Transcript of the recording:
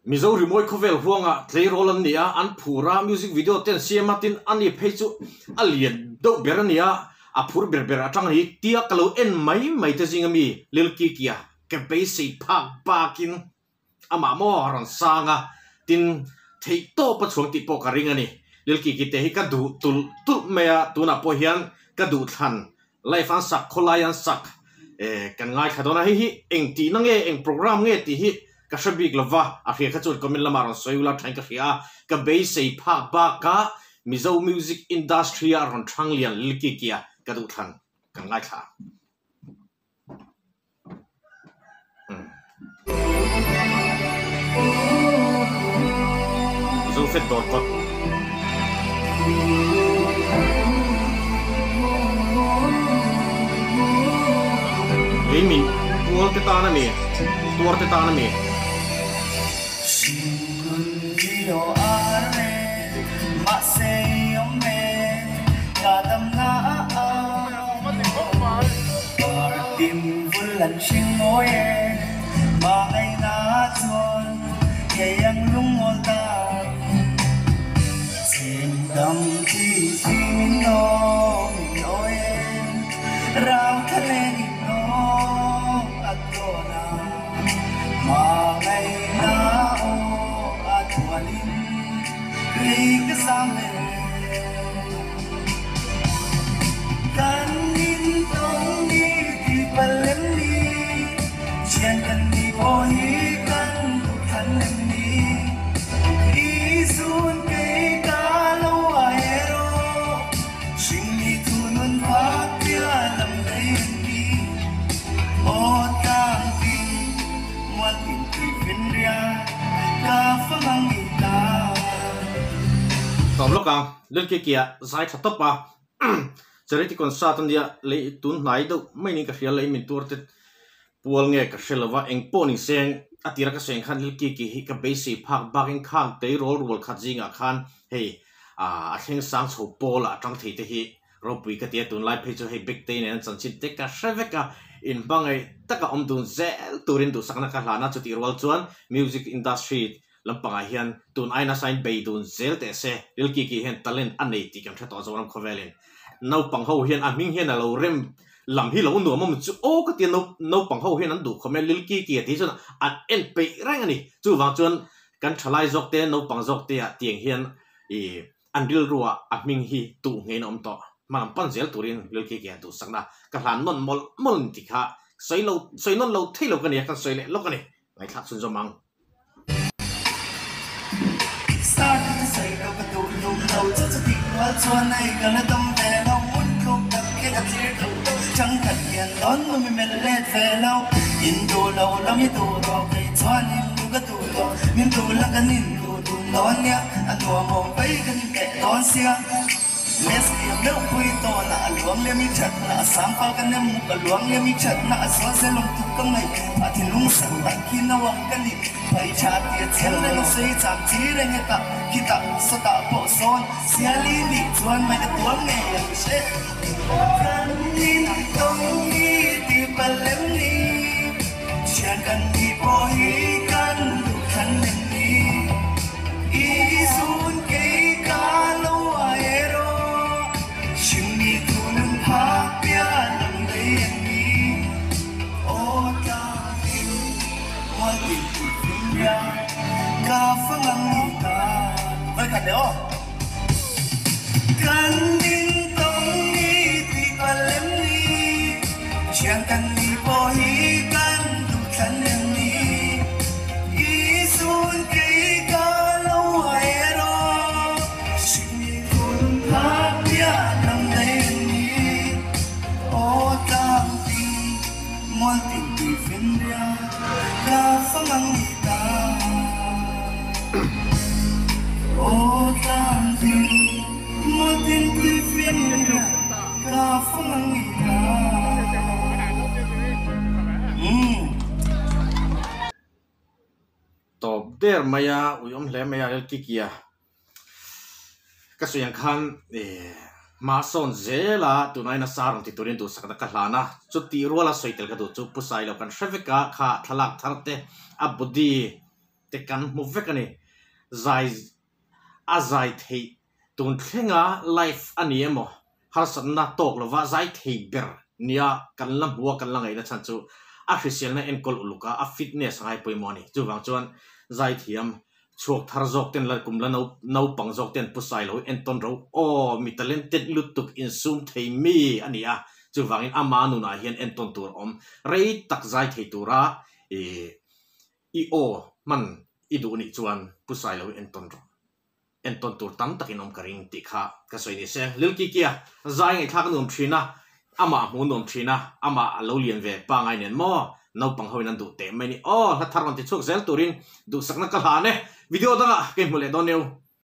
Mizo rimawi khawvel huangah tleirawl an ni a, an phur a, music video te an siam a, tin ani phei chu a lian deuh ber a ni a, a phur ber ber atang a ni tia ka lo en mai mai te zinga mi Lil Kikia ka beisei phak bakin amah maw a rawn sang a, tin theih tawp a chhuang tih pawh ka ring a ni. Lil Kiki te hi ka duh tulh tulh mai a, tunah pawh hian ka duhthlan Live an sak, khawlai an sak eh kan ngaithla dawn a, hei hi eng tihna nge, eng program nge tih hi ka hre bik lo va, a hria kha chuan comment lamah rawn sawi ula thain ka hria a, ka beisei phak bakah Mizo music industry a rawn thang lian Lilkikia ka duhthlan kan ngaithla. Zofet dawr kawt. Lei min tual te tan a mi, tuar te tan a mi. Tawm lawk ang, Lilkikia zai tha tawp a, Charity concert a nia, lei tun hnai deuh mai niin ka hria, lei min tuar te pual nge ka hre lo va, eng pawh ni seng a tira ka seng khan Lilkiki hi ka beisei phak bakin khang tei rawl rual khat zingah khan hei a thleng sang chho pawl ah atang thei te hi Ropui ka ti a, tunlai phei chu hei Bektei nen an chanchin te ka hre vek a, inhmangaih taka awm dun zel turin duhsakna ka hlan a, chutih rual chuan music industry lampangah hian tun ai nasain bei dun zel teh se, Lil Kiki hian talent a nei tih kan hre tawh Zoram khawvelin naupang ho hian a hming hian a lo rem lam hi lo nuam awm chu aw ka ti a, naupang ho hian an duh khawm e, Lil Kiki a tih chuan an en peih reng a ni, chuvang chuan kan thalai zawk te naupang zawk te ah tiang hian ih An rilruah a hming hi tuh ngeiin a awm tawh. Hmalam pan zel turin Lilkiki a duhsakna ka hlan nawn mawlh mawlh ni tih kha sawi lo, sawi nawn lo thei lo ka ni a, kan sawi leh lawk a ni. Ngaihthlak chhunzawm ang. Star ka chu sawi lo ka duh lum lo chu chu tih rual chuan a i ka la dam ve lo mun tluk tak hian a thlir duh deuh changkhat hian dawn nu mi melh let ve lo in duh lo lam i duh rawh kei chuan in duh ka duh tawh min duh la kan in duh dun dawn nia a nuam awm vei kan in peh dawn sia Lesbian deuh pui tawn a a luang lem i that na a sang fal ka nem muk a luang lem i that na a zual zel awm tuk ka ngaih a thinlung sak tak khi nauang ka ni phei tha tia chiang reng a sawi cham chi reng hetah khitah sawtah pawh sawn siali nih chuan mai ka tuam ngei ang che Kan in tawng ni ti palh em ni Thian kan nih pawh hi kan duh thlan em ni? I zun kei ka lo ai erawh hringmi thu nun phak pian ang daih em ni? Aw tlangin mual tin tih hlim ria ka fang ang ni ta. Vai khat leh aw. Kan in tawng ni tih palh em ni? Thian kan nih pawh hi kan duh thlan em ni? I zun kei ka lo ai erawh hringmi hun phak piah lam daih em ni? Aw tlangping mual tin tui fin ria ka fang ang ni ta. Aw tlangping mual tin tui fin ria ka fang ang ni ta. Tawp der mai a, uiawm hle mai a, Lelkikia. Ka sawi ang khan hma sawn zel a tunai nasa rawn ti turin duhsakna ka hlan a, chutih ruala sawi tel ka duh chu Pu Sailo kan hre vek a, kha thlalak thar te a body. te kan hmu vek a ni. Zai a zai theih tun thlenga live a ni emaw harsatna tawk lova zai thei ber nia kan la hmu a kan la ngaihna chhan chu a hriselna enkawl uluk a, a fitness a ngai pawimawh a ni. Chuvang chuan zai thiam chhuak thar zawk ten la kum la naupang zawk ten pu Sailo hi entawn ro aw mi talented lutuk insum thei mi a ni a, chuvangin ama nunah hian entawn tur awm rei tak zai thei tura ih i aw hman i duh nih chuan pu Sailo hi entawn rawh. Entawn tur tam takin awm ka ring tih kha ka sawi ni se. Lil Kikia zai ngaihthlak a nuam thin a, amah hmu nuam thin a, amah a lo lian ve pangai nen maw naupang hoin an duh teh mai ni. Aw hla thar rawn ti chhuak zel turin duhsakna ka hlan e. Video dangah ka inhmu leh dawn neu.